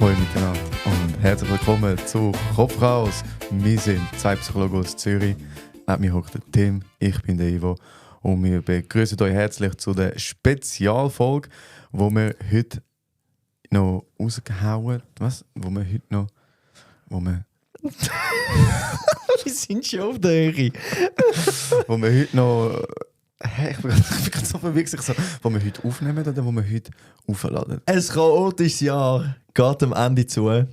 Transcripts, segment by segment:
Hallo miteinander und herzlich willkommen zu Kopf raus. Wir sind zwei Psychologen aus Zürich. Neben mir hockt der Tim, ich bin der Ivo und wir begrüßen euch herzlich zu der Spezialfolge, wo wir heute noch rausgehauen, Wir sind schon auf der Höhe. wo wir heute noch... Ich bin gerade so verwirrt, wo wir heute aufnehmen oder wo wir heute aufladen. Ein chaotisches Jahr geht am Ende zu.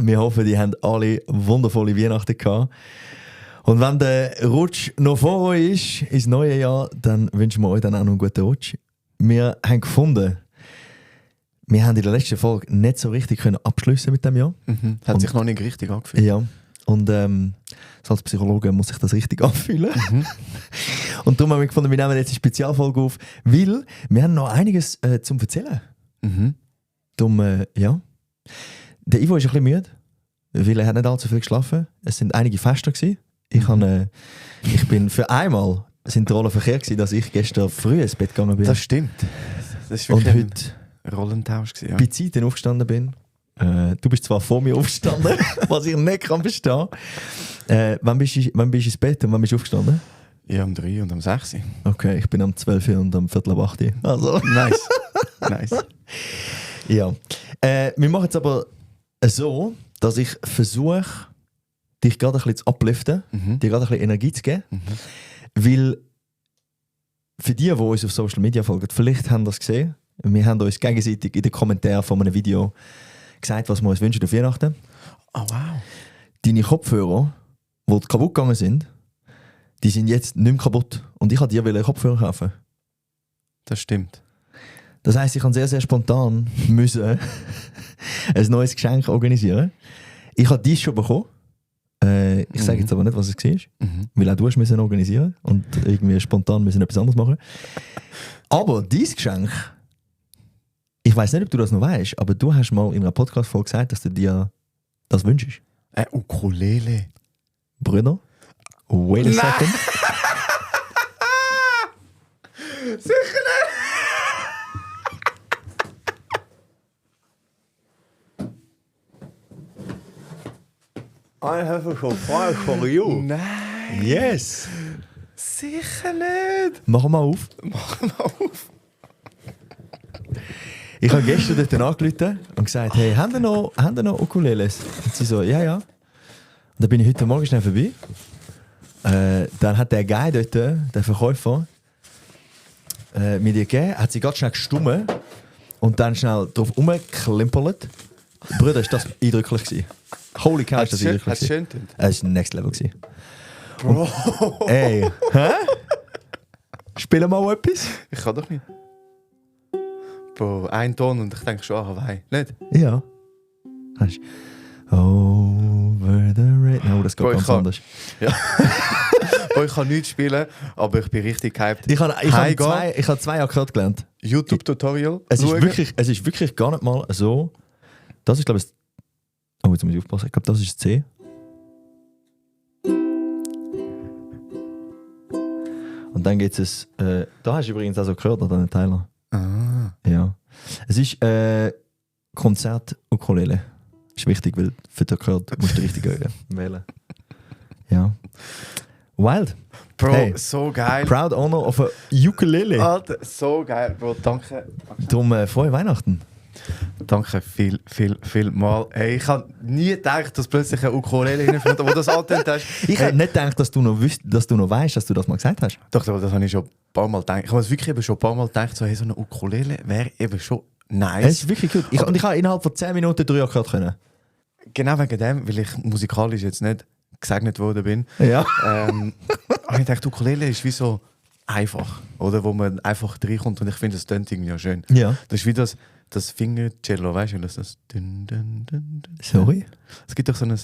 Wir hoffen, die haben alle wundervolle Weihnachten gehabt. Und wenn der Rutsch noch vor euch ist, ins neue Jahr, dann wünschen wir euch dann auch noch einen guten Rutsch. Wir haben gefunden, wir haben in der letzten Folge nicht so richtig abschliessen mit dem Jahr. Hat sich noch nicht richtig angefühlt. Ja. Und als Psychologe muss sich das richtig anfühlen. Und darum haben wir gefunden, wir nehmen jetzt eine Spezialfolge auf, weil wir haben noch einiges zum Erzählen. Darum, ja. Der Ivo ist ein bisschen müde, weil er hat nicht allzu viel geschlafen. Es sind einige Feste gewesen. Ich bin für einmal sind die Rollen verkehrt gewesen, dass ich gestern früh ins Bett gegangen bin. Das stimmt. Das war Und wirklich heute ein Rollentausch gewesen, ja. bei Zeiten aufgestanden bin. Du bist zwar vor mir aufgestanden, was ich nicht kann verstehen. Wann bist du ins Bett und wann bist du aufgestanden? Ja, um 3 und um 6. Okay, ich bin am 12 Uhr und am Viertel ab 8 Uhr. Also. Nice. Nice. Ja. Wir machen es aber so, dass ich versuche, dich gerade ein bisschen zu upliften, dir gerade ein bisschen Energie zu geben. Weil für die uns auf Social Media folgen, vielleicht haben das gesehen, wir haben uns gegenseitig in den Kommentaren von einem Video gesagt, was wir uns wünschen auf Weihnachten. Oh wow. Deine Kopfhörer, die kaputt gegangen sind, die sind jetzt nicht mehr kaputt. Und ich wollte dir Kopfhörer kaufen. Das stimmt. Das heisst, ich kann sehr, sehr spontan müssen ein neues Geschenk organisieren. Ich habe dies schon bekommen. Ich sage jetzt aber nicht, was es war. Weil auch du hast müssen organisieren und irgendwie spontan müssen etwas anderes machen. Aber dieses Geschenk, ich weiß nicht, ob du das noch weißt, aber du hast mal in einer Podcast-Folge gesagt, dass du dir das wünschst. Ukulele. Brüder, wait a second. Sicher nicht! I have a surprise for you. Nein! Yes! Sicher nicht! Mach mal auf. Mach mal auf! Ich habe gestern dort angerufen und gesagt, hey, haben ihr noch Ukuleles? Und sie so, ja, ja. Und dann bin ich heute Morgen schnell vorbei. Dann hat der Guy dort, der Verkäufer, mir die gegeben, hat sie ganz schnell gestummen und dann schnell drauf rumgeklimpert. Brüder, ist das eindrücklich gewesen. Holy cow, ist das eindrücklich Hat es schön gewesen. Es war Next Level gewesen. Bro! Ey, hä? Spielen wir mal etwas? Ich kann doch nicht. Bro, ein Ton und ich denke schon, Hawaii. Nicht? Ja. Hast du Over the Red... No, das geht ganz anders. Ja. Bro, ich kann nichts spielen, aber ich bin richtig gehypt. Ich habe zwei Akkorde gelernt. YouTube-Tutorial. Es ist wirklich gar nicht mal so. Das ist, glaube ich... Oh, jetzt muss ich aufpassen. Ich glaube, das ist C. Und dann geht es... da hast du übrigens auch so gehört, oder den Teiler. Ah. Ja. Es ist Konzert-Ukulele. Ist wichtig, weil für den Akkord musst du richtig wählen. Ja. Wild. Bro, Hey. so geil. Proud Owner of a Ukulele. Alter, so geil, Bro. Danke. Darum frohe Weihnachten. Danke viel mal. Ey, ich habe nie gedacht, dass plötzlich eine Ukulele reinfällt, aber das angetönt hast. Ich hätte nicht gedacht, dass du noch weißt, dass du das mal gesagt hast. Doch, das habe ich schon ein paar Mal gedacht. Ich habe es wirklich eben schon ein paar Mal gedacht, so, hey, so eine Ukulele wäre eben schon nice. Es ist wirklich gut. Und ich habe innerhalb von 10 Minuten 3 Akkorde können. Genau wegen dem, weil ich musikalisch jetzt nicht gesegnet worden bin. Ja. habe ich gedacht, Ukulele ist wie so einfach, oder? Wo man einfach reinkommt und ich finde, das tönt irgendwie ja schön. Ja. Das ist wie das Fingercello, weißt du, das dun, dun, dun, dun. Sorry? Es gibt doch so ein...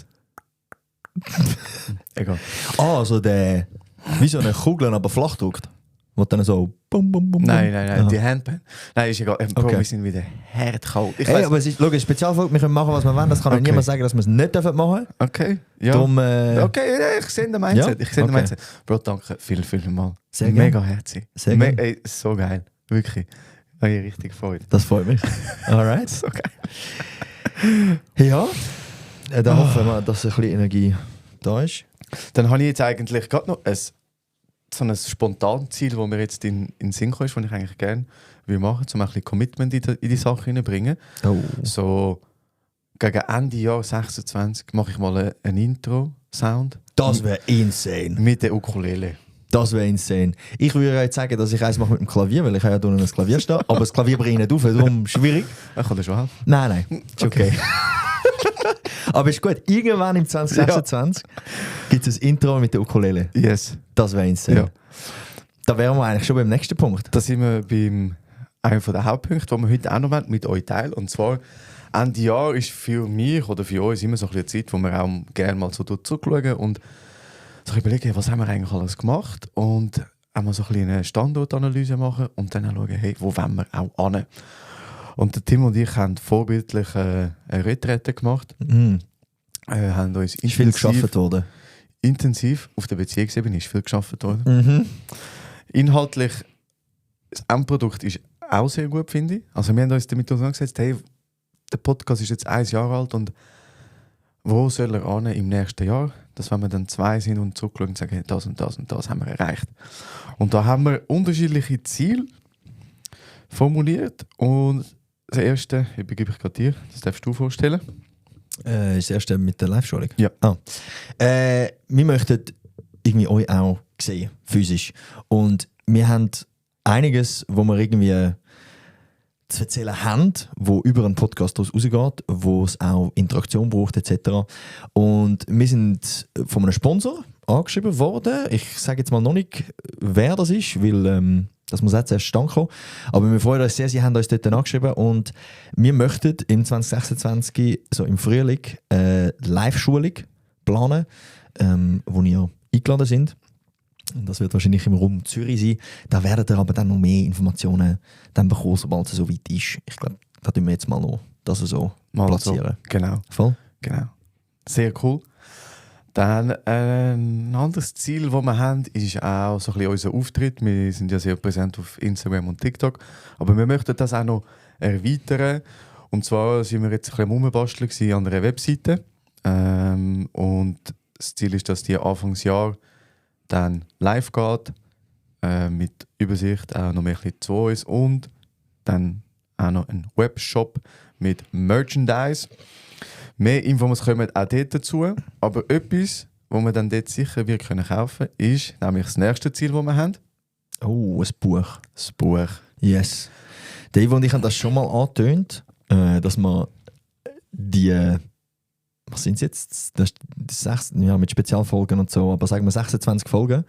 Egal. Also wie so eine Kugel, aber flach drückt. Wo dann so bum, bum, bum. Nein, Aha. die Handpan. Nein, ist egal. Bro, Okay. wir sind wieder hart Ich Hey, weiss- aber es ist logisch, Spezialfolge, wir können machen, was wir wollen. Das kann Okay. auch niemand sagen, dass wir es nicht machen dürfen. Okay, ja. Darum, Okay, ja, ich sehe den Mindset. Ja? Ich sehe den Okay. Mindset. Bro, danke viel mal. Sehr Mega herzig. Sehr gern. Ey, so geil. Wirklich. Habe ich richtig gefreut. Das freut mich. Alright. So geil. Ja, da hoffen wir, dass ein bisschen Energie da ist. Dann habe ich jetzt eigentlich gerade noch so ein Spontanziel, das mir jetzt in den Sinn kommt, das ich eigentlich gerne machen will, um ein bisschen Commitment in die Sache hineinzubringen. Oh. So gegen Ende Jahr 26 mache ich mal ein Intro-Sound. Das wäre insane. Mit der Ukulele. Das wäre insane. Ich würde jetzt sagen, dass ich eins mache mit dem Klavier, weil ich habe ja hier ein Klavier stehen, aber das Klavier bringe ich nicht auf, darum schwierig. Ich kann dir schon helfen. Nein, ist okay. Aber ist gut, irgendwann im 2026 gibt es ein Intro mit der Ukulele. Yes. Das wäre insane. Ja. Da wären wir eigentlich schon beim nächsten Punkt. Da sind wir beim einem der Hauptpunkte, die wir heute auch noch mit euch teilen. Und zwar, Ende Jahr ist für mich oder für uns immer so ein bisschen eine Zeit, wo wir auch gerne mal so zurückschauen und sich überlegen, was haben wir eigentlich alles gemacht und einmal so ein bisschen eine Standortanalyse machen und dann auch schauen, hey, wo wollen wir auch hin. Und der Tim und ich haben vorbildlich eine Retrette gemacht. Haben uns Ist viel gearbeitet worden. Intensiv auf der Beziehungsebene ist viel gearbeitet worden. Inhaltlich, das Endprodukt ist auch sehr gut, finde ich. Also wir haben uns damit auseinandergesetzt, hey, der Podcast ist jetzt 1 Jahr alt und wo soll er hin im nächsten Jahr? Dass wenn wir dann 2 sind und zurückschauen und sagen, hey, das und das und das haben wir erreicht. Und da haben wir unterschiedliche Ziele formuliert und das erste, ich begebe ich gerade dir, das darfst du vorstellen. Das erste mit der Live-Schulung? Ja. Wir möchten irgendwie euch auch sehen, physisch. Und wir haben einiges, wo wir irgendwie zu erzählen haben, wo über einen Podcast rausgeht, wo es auch Interaktion braucht etc. Und wir sind von einem Sponsor angeschrieben worden. Ich sage jetzt mal noch nicht, wer das ist, weil das muss jetzt erst stand kommen. Aber wir freuen uns sehr, sie haben uns dort angeschrieben und wir möchten im 2026, so im Frühling, Live-Schulung planen, wo ihr eingeladen sind. Und das wird wahrscheinlich im Raum Zürich sein. Da werdet ihr aber dann noch mehr Informationen dann bekommen, sobald es so weit ist. Ich glaube, da tun wir jetzt mal noch das so mal platzieren. So. Genau. Voll? Genau. Sehr cool. Dann ein anderes Ziel, das wir haben, ist auch so ein bisschen unser Auftritt. Wir sind ja sehr präsent auf Instagram und TikTok. Aber wir möchten das auch noch erweitern. Und zwar sind wir jetzt ein bisschen rumbasteln an einer Webseite. Und das Ziel ist, dass die Anfangsjahr dann live geht, mit Übersicht auch noch mehr zu uns und dann auch noch ein Webshop mit Merchandise. Mehr Infos kommen auch dort dazu, aber etwas, was wir dann dort sicher wir können kaufen können, ist nämlich das nächste Ziel, das wir haben. Oh, ein Buch. Das Buch. Yes. Der Ivo und ich haben das schon mal angetönt, dass man die was sind es jetzt? Das 6, ja, mit Spezialfolgen und so, aber sagen wir 26 Folgen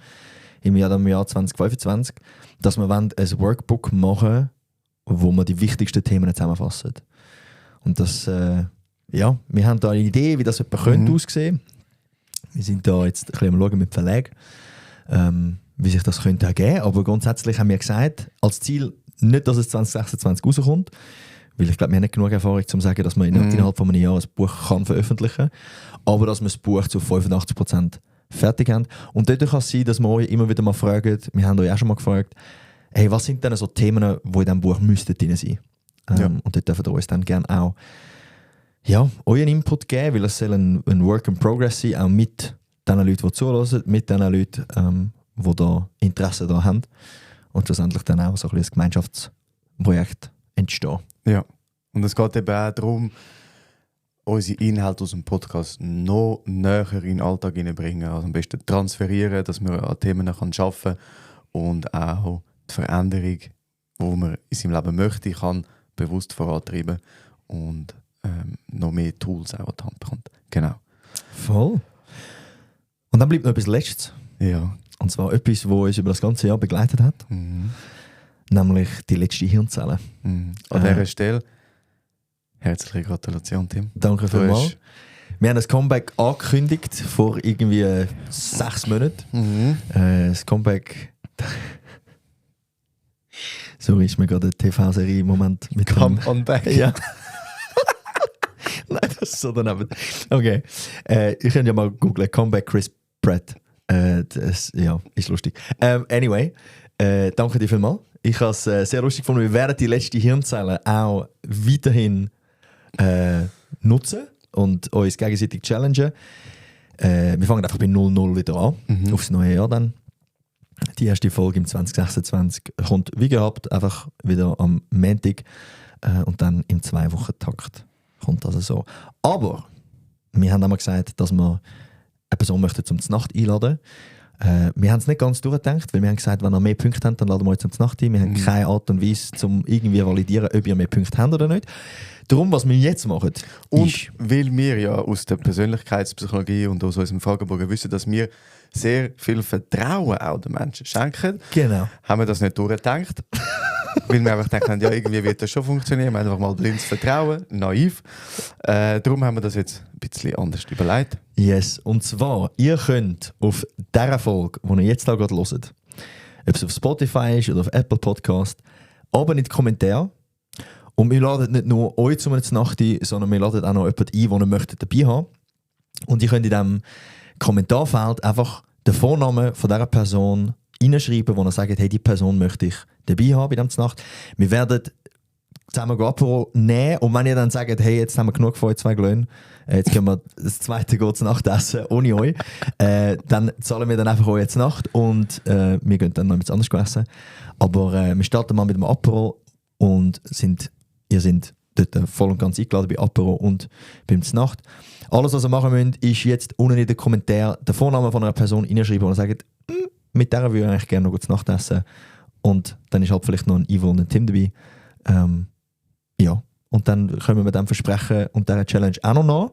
im Jahr 2025, dass wir ein Workbook machen, wo wir die wichtigsten Themen zusammenfassen. Und das, ja, wir haben da eine Idee, wie das etwa könnte aussehen. Wir sind da jetzt ein bisschen am Schauen mit Verlag, wie sich das könnte ergeben. Aber grundsätzlich haben wir gesagt, als Ziel nicht, dass es 2026 rauskommt, weil ich glaube, wir haben nicht genug Erfahrung, um zu sagen, dass man innerhalb von einem Jahr ein Buch kann veröffentlichen kann, aber dass wir das Buch zu 85% fertig haben. Und dort kann es sein, dass wir euch immer wieder mal fragen, wir haben euch auch schon mal gefragt, hey, was sind denn so Themen, die in diesem Buch müssten drin sein? Und dort dürfen ihr uns dann gerne auch euren Input geben, weil es soll ein Work in Progress sein, auch mit den Leuten, die zuhören, mit den Leuten, die da Interesse daran haben und schlussendlich dann auch so ein Gemeinschaftsprojekt entstehen. Ja, und es geht eben auch darum, unsere Inhalte aus dem Podcast noch näher in den Alltag hineinbringen. Also am besten transferieren, dass man an Themen arbeiten kann und auch die Veränderung, die man in seinem Leben möchte, kann bewusst vorantreiben und noch mehr Tools auch an die Hand bekommt. Genau. Voll. Und dann bleibt noch etwas Letztes. Ja. Und zwar etwas, was uns über das ganze Jahr begleitet hat. Nämlich die letzte Hirnzelle. An dieser Stelle herzliche Gratulation, Tim. Danke vielmals. Wir haben das Comeback angekündigt vor irgendwie 6 Monaten. Das Comeback. Sorry, ist mir gerade eine TV-Serie im Moment mit Come on back. Ja. Nein, das ist so daneben. Okay. Ich könnt ja mal googlen. Comeback Chris Pratt. Das, ja, ist lustig. Anyway, danke dir vielmals. Ich habe es sehr lustig gefunden. Wir werden die letzte Hirnzelle auch weiterhin nutzen und uns gegenseitig challengen. Wir fangen einfach bei 0-0 wieder an, aufs neue Jahr dann. Die erste Folge im 2026 kommt wie gehabt, einfach wieder am Montag und dann im 2-Wochen-Takt kommt das so. Aber wir haben einmal gesagt, dass wir eine Person möchten zum Znacht einladen. Wir haben es nicht ganz durchgedacht, weil wir haben gesagt, wenn ihr mehr Punkte habt, dann laden wir euch zum Znacht ein. Wir haben keine Art und Weise, um irgendwie validieren, ob ihr mehr Punkte habt oder nicht. Darum, was wir jetzt machen, und weil wir ja aus der Persönlichkeitspsychologie und aus unserem Fragebogen wissen, dass wir sehr viel Vertrauen auch den Menschen schenken, genau. haben wir das nicht durchgedacht. Weil wir einfach denken, ja, irgendwie wird das schon funktionieren. Wir haben einfach mal blindes Vertrauen, naiv. Darum haben wir das jetzt ein bisschen anders überlegt. Yes, und zwar, ihr könnt auf dieser Folge, die ihr jetzt da gerade hört, ob es auf Spotify ist oder auf Apple Podcast, aber in die Kommentare. Und wir laden nicht nur euch zu einer Nacht ein, sondern wir laden auch noch jemanden ein, den ihr möchtet dabei haben. Und ihr könnt in diesem Kommentarfeld einfach den Vornamen von dieser Person reinschreiben, wo ihr sagt, hey, die Person möchte ich dabei haben bei dieser Nacht. Wir werden zusammen Apero nehmen und wenn ihr dann sagt, hey, jetzt haben wir genug von euch zwei Glöhnen, jetzt können wir das zweite gute Nachtessen ohne euch, dann zahlen wir dann einfach euch jetzt Nacht und wir gehen dann noch etwas anderes essen. Aber wir starten mal mit dem Apero und ihr seid dort voll und ganz eingeladen bei Apero und beim Znacht. Alles, was ihr machen müsst, ist jetzt unten in den Kommentaren den Vornamen von einer Person reinschreiben und sagt, mit der würde ich eigentlich gerne noch gut Nacht essen. Und dann ist halt vielleicht noch ein Ivo und ein Tim dabei. Ja, und dann können wir dem Versprechen und dieser Challenge auch noch nach.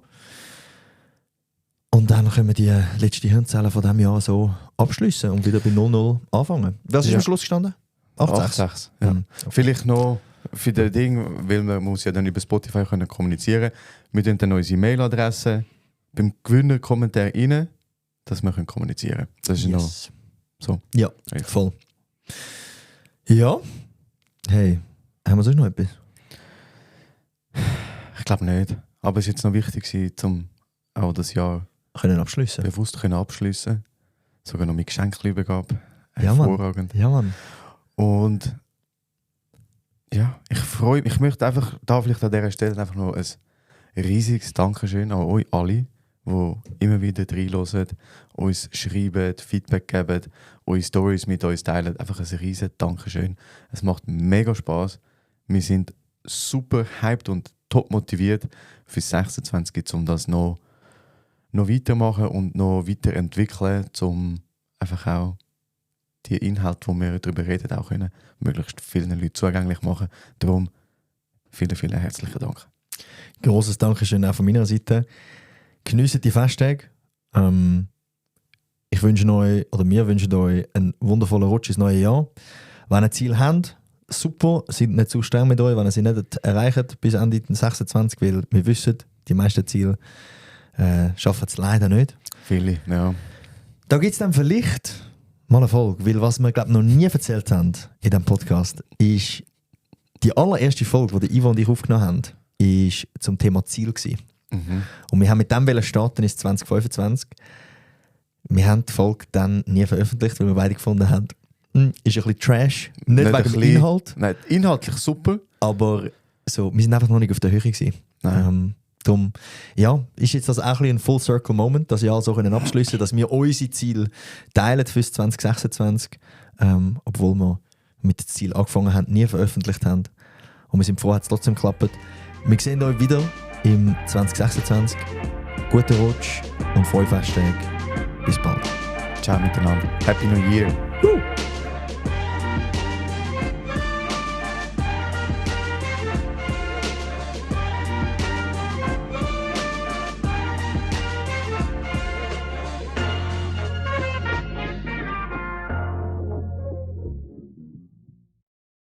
Und dann können wir die letzte Hirnzelle von diesem Jahr so abschliessen und wieder bei 0-0 anfangen. Was ist am Schluss gestanden? 8-6. Ja. Okay. Vielleicht noch für das Ding, weil man muss ja dann über Spotify können kommunizieren. Wir tun dann unsere E-Mail-Adresse beim Gewinner-Kommentar rein, dass wir kommunizieren können. Das ist noch so. Ja, voll. Ja. Hey, haben wir sonst noch etwas? Ich glaube nicht. Aber es ist jetzt noch wichtig, um auch das Jahr abschliessen. Bewusst abschliessen. Sogar noch mit Geschenkübergabe. Ja, hervorragend. Ja, Mann. Und ja, ich freue mich. Ich möchte einfach da vielleicht an dieser Stelle einfach noch ein riesiges Dankeschön an euch alle, die immer wieder reinhören, uns schreiben, Feedback geben, eure Stories mit uns teilen. Einfach ein riesiges Dankeschön. Es macht mega Spass. Wir sind super hyped und top motiviert für 26, um das noch weitermachen und noch weiterentwickeln, um einfach auch die Inhalte, die wir darüber reden, auch können, möglichst vielen Leuten zugänglich machen. Darum vielen, vielen herzlichen Dank. Grosses Dankeschön auch von meiner Seite. Geniessen die Festtage. Ich wünsche euch, oder wir wünschen euch einen wundervollen Rutsch ins neue Jahr. Wenn ihr ein Ziel habt, super, seid nicht zu streng mit euch, wenn ihr sie nicht erreicht bis Ende 26, weil wir wissen, die meisten Ziele schaffen es leider nicht. Viele, ja. Da gibt es dann vielleicht mal eine Folge, weil was wir glaube noch nie erzählt haben in diesem Podcast, ist die allererste Folge, die Ivo und ich aufgenommen haben, ist zum Thema Ziel gewesen. Und wir haben mit dem starten ins 2025. Wir haben die Folge dann nie veröffentlicht, weil wir beide gefunden haben, ist ein bisschen Trash. Nicht wegen dem Inhalt. Nein, inhaltlich super. Aber so, wir sind einfach noch nicht auf der Höhe gewesen. Darum, ja, ist jetzt das auch ein Full-Circle-Moment, dass wir alle so abschliessen können, dass wir unsere Ziele teilen fürs 2026, obwohl wir mit dem Ziel angefangen haben, nie veröffentlicht haben. Und wir sind froh, dass es trotzdem geklappt. Wir sehen euch wieder im 2026. Guten Rutsch und frohe Festtage. Bis bald. Ciao miteinander. Happy New Year.